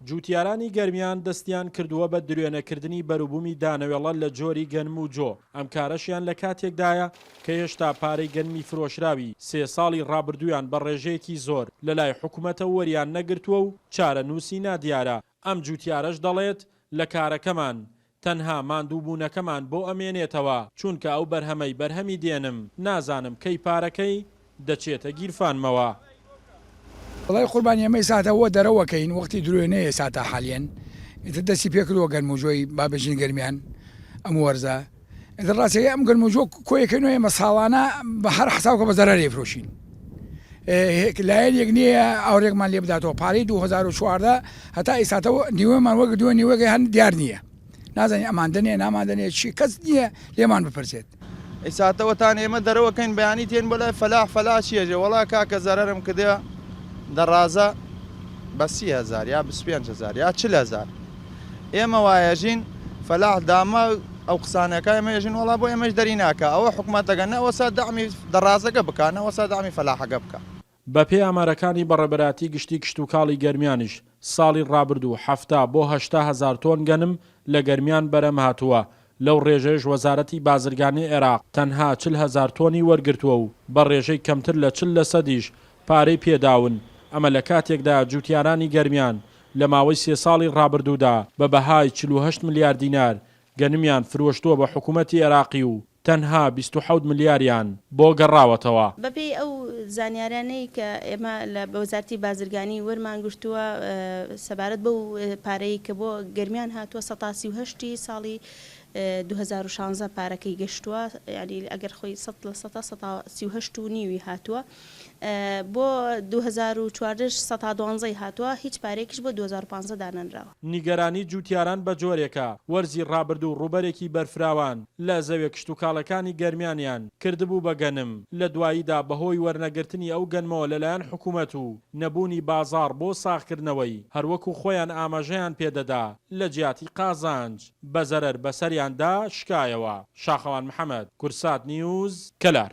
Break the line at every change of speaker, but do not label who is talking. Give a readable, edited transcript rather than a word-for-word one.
جووتیارانی گەرمیان دەستیان کردووە بە دروێنەکردنی بەروبوومی دانەوێڵە لە جۆری گەنم و جۆ، ئەم کارەشیان لە کاتێکدایە کە هێشتا پارەی گەنمی فرۆشراوی سێ ساڵی ڕابردوویان بە ڕێژەیەکی زۆر لەلای حکومەتەوە وەریان نەگرتووە و چارەنووسی نادیارە، ئەم جووتیارەش دەڵێت، لە کارەکەمان تەنها ماندووبوونەکەمان بۆ ئەمێنێتەوە، چونکە ئەو بەرهەمەی بەرهەمی دێنم نازانم کەی پارەکەی دەچێتە گیرفانمەوە.
وەڵای قوربان ئێمە ئیساتا وە دەرەوە کەین وەختی درۆێنەیە ئیساتا حالیەن ئیتر دەستی پێکردوە گەرم و جۆی با بێژین گەرمیان ئەم وەرزە ئیتر ڕاستەکەی ئەم گەرم و جۆ کۆیەکەینەوە ئێمە ساڵانە بە هەر حساو کە بە زەرەر ئەیفرۆشین لایەنێک نییە ئاورێکمان لێ بداتەوە پارەی 2014 هەتا ئیساتەوە نیوەمان وەگردووە نیوەکەی هەر دیار نییە نازانین ئەمان دەنێ نامان دەنێ چی کەس نییە لێمان بپرسێت.
ئیساتەوەتان ئێمە دەرەوەکەین بەیانی تێن بۆ لای فەلاح فەلاح چیەژێ وەڵا کاکە زەرەرم کردە دەڕازە بە 30 هەزار یا 25 هەزار یا 40 هەزار ئێمە وایەژین فەلاح دامە ئەو قسانەکە ئێمە ێژین وەڵا بۆ ئێمەش دەری ناکا ئەوە حکومەتەکە نە وەسا دەعمی دەڕازەکە بکا نە وەسا دەعمی فەلاحەکە بکا.
بەپێی ئامارەکانی بەڕێبەرایەتی گشتی کشتوکاڵی گەرمیانیش، ساڵی ڕابردوو 70 بۆ 80 هەزار تۆن گەنم لە گەرمیان بەرهەمهاتووە، لەو ڕێژەیەش وەزارەتی بازرگانی عێراق تەنها 40 هەزار تۆنی وەرگرتووە و بە ڕێژەی کەمتر لە 40 لەسەدیش پارەی پێداون، ئەمە لەکاتێکدایە جوتیارانی گەرمیان لە ماوەی سێ ساڵی ڕابردوودا بە بەهای 48 ملیار دینار گەنمیان فرۆشتووە بە حکومەتی عێراقی و تەنها 27 ملیاریان بۆ گەڕاوەتەوە.
بەپێی ئەو زانیارانەی کە ئێمە لە وەزارەتی بازرگانی وەرمان گرتووە سەبارەت بەو پارەی کە بۆ گەرمیان هاتووە سەتا 38 ی ساڵی 2016 پارەکەی گەشتووە یانی ئەگەر خۆی سەد لە سەتا سەتا 38 و نیوی هاتووە بۆ 2014 سەتا دوانزەی هاتووە هیچ پارەیەکیش بۆ 2015 دانەنراوە.
نیگەرانی جوتیاران بە جۆرێکە، وەرزی ڕابردوو ڕووبەرێکی بەرفراوان لە زەویە کشتوکاڵەکانی گەرمیانیان کردبوو بە گەنم، لە دواییدا بەهۆی وەرنەگرتنی ئەو گەنمەوە لەلایەن حکومەت و نەبوونی بازاڕ بۆ ساغکردنەوەی، هەروەکو خۆیان ئاماژەیان پێدەدا لە جیاتی قازانج بە زەرەر بەسەریاندا شکایەوە. شاخەوان محەمەد، کوردسات نیوز، کەلار.